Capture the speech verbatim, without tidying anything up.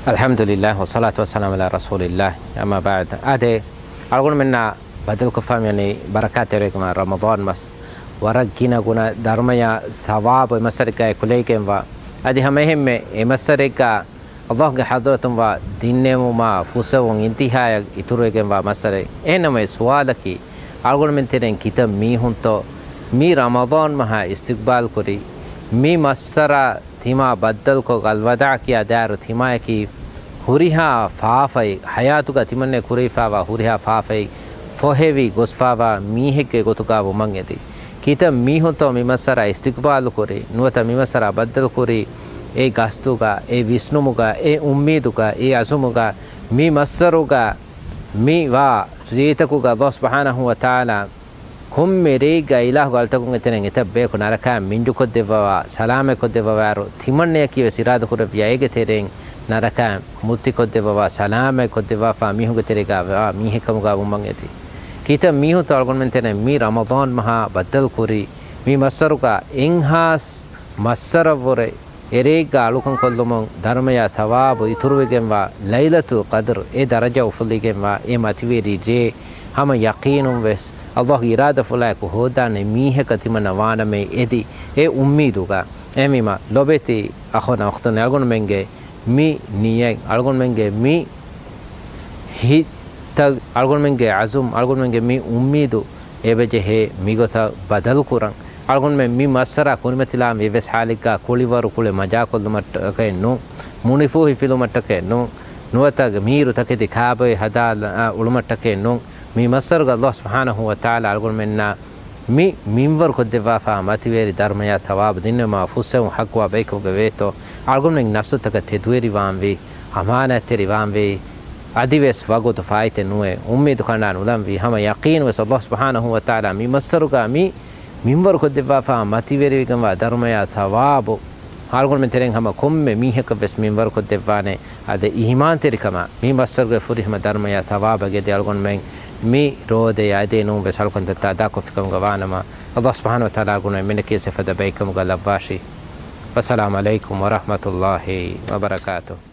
އަލްޙަމްދުލިއްލާހް، ވައްޞަލާތު ވައްސަލާމު ޢަލާ ރަސޫލިއްލާހް، އައްމާ ބަޢްދު. އާދެ، އަޅުގަނޑުމެންނާ ބައްދަލުކޮށްފާ މިވަނީ ބަރަކާތްތެރިވެގެންވާ ރަމަޟާން މަސް. ވަރަށް ގިނަ ގުނަ ދަރުމަޔާ ޘަވާބު އެ މައްސަރެއްގައި ކުލެވިގެންވާ. އަދި ހަމައެހެންމެ އެ މައްސަރެއްގަ އަލްލާހުގެ ޙަޟްރަތުން ވާ ދިންނެވުމާ ފުސްއެވުން އިންތިހާޔަށް އިތުރުވެގެންވާ މައްސަރެއް. އެހެންނަމަވެސް ސުވާލަކީ، އަޅުގަނޑުމެން ތެރެއިން ކިތައް މީހުންތޯ މި ރަމަޟާން މަހާ އިސްތިޤްބާލް ކުރީ؟ މި މައްސަރާ ތިމާ ބައްދަލުކޮށް، އަލްވަދާޢަކީ އާ ދާއިރު ތިމާޔަކީ ހުރިހާ ފާފައެއް، ޙަޔާތުގަ ތިމަންނަ ކުރެވިފާވާ ހުރިހާ ފާފައެއް ފޮހެވި ގޮސްފާވާ މީހެއްގެ ގޮތުގަ ވުމަށް އެދި. ކިތައް މީހުންތޯ މި މައްސަރާ އިސްތިޤްބާލު ކުރީ، ނުވަތަ މި މައްސަރާ ބައްދަލު ކުރީ، އެ ގަސްދުގަ، އެ ވިސްނުމުގަ، އެ އުއްމީދުގަ، އެ ޢަޒުމުގަ، މި މައްސަރުގަ މި ވާ ރޭތަކުގަ އަލްލާހު ސުބްޙާނަހު ވަ ތަޢާލާ ކޮންމެ ރެއެއްގަ އިލާހުގެ އަޅުތަކުންގެ ތެރެއިން އެތައް ބަޔަކު ނަރަކައިން މިންޖުކޮށްދެއްވަވާ، ސަލާމަތްކޮށްދެއްވަވާއިރު، ތިމަންނަޔަކީވެސް އިރާދަކުރެއްވިޔާ އޭގެ ތެރެއިން ނަރަކައިން މުއްތިކޮށްދެއްވަވާ، ސަލާމަތްކޮށްދެއްވާފާ މީހުންގެ ތެރޭގަ ވާ މީހެއްކަމުގަ ވުމަށް އެދި. ކިތައް މީހުންތޯ އަޅުގަނޑުމެން ތެރެއިން މި ރަމަޟާން މަހާ ބައްދަލުކުރީ، މި މައްސަރުގަ އެއްހާސް މައްސަރަށްވުރެ އެރޭގަ އަޅުކަން ކޮށްލުމުން ދަރުމަޔާ ޘަވާބު އިތުރުވެގެންވާ، ލައިލަތުލް ޤަދްރު އެ ދަރަޖަ އުފުއްލިގެންވާ އެ މަތިވެރި ރޭ ހަމަ ޔަޤީނުންވެސް އަލްލާހުގެ އިރާދަފުޅާއެކު ހޯދާނެ މީހަކަށް ތިމަންނަ ވާނަމޭ އެދި، އެ އުއްމީދުގަ. އެހެންވީމަ، ލޮބެތި އަޚުންނާ އުޚްތުން، އަޅުގަނޑުމެންގެ މި ނިޔަތް، އަޅުގަނޑުމެންގެ މި ހިތްތައް، އަޅުގަނޑުމެންގެ ޢަޒުމް، އަޅުގަނޑުމެންގެ މި އުއްމީދު އެބަޖެހޭ މިގޮތަށް ބަދަލުކުރަން. އަޅުގަނޑުމެން މި މައްސަރާ ކުރިމަތިލާން އެއްވެސް ޙާލެއްގަ ކުޅިވަރު ކުޅެ މަޖާކޮށްލުމަށްޓަކައެއް ނޫން، މުނިފޫހި ފިލުމަށްޓަކައެއް ނޫން، ނުވަތަ މީރު ތަކެތި ކާބޮއެ ހަދާ އުޅުމަށްޓަކައެއް ނޫން. މި މައްސަރުގަ އަލްލާހު ސުބްޙާނަހު ވަ ތަޢާލާ އަޅުގަނޑުމެންނާ މި މިންވަރު ކޮށްދެއްވާފާ މަތިވެރި ދަރުމަޔާ ޘަވާބު ދިންނެވުމާ ފުއްސެވުން ޙައްޤުވާ ބައިކަމުގަ ވޭތޯ، އަޅުގަނޑުމެން ނަފްސުތަކަށް ތެދުވެރިވާންވީ، އަމާނާތްތެރިވާންވީ، އަދިވެސް ވަގުތު ފާއިތެއް ނުވޭ، އުއްމީދު ކަނޑާ ނުލަންވީ. ހަމަ ޔަޤީނުވެސް އަލްލާހު ސުބްޙާނަހު ވަ ތަޢާލާ މި މައްސަރުގަ މި މިންވަރު ކޮށްދެއްވާފާ މަތިވެރިވެގެންވާ ދަރުމަޔާ ޘަވާބު އަޅުގަނޑުމެން ތެރެއިން ހަމަ ކޮންމެ މީހަކަށްވެސް މިންވަރު ކޮށްދެއްވާނެ. އާދެ، އީމާންތެރިކަމާ މި މައްސަރުގެ ފުރިހަމަ ދަރުމަޔާ ޘަވާބަށް އެދި އަޅުގަނޑުމެން މި ރޯދަޔާ އެދޭ ނޫން ވެސް އަޅުކަންތައްތައް އަދާކޮށްފިކަމުގަ ވާނަމަ، އަލްލާހު ސުބްޙާނަހު ވަ ތަޢާލާ އަޅުގަނޑުމެންނަކީ އެފަދަ ބައެއްކަމުގަ ލައްވާށި. ވައްސަލާމު ޢަލައިކުމް ވަރަޙްމަތުﷲ ވަބަރަކާތުހު.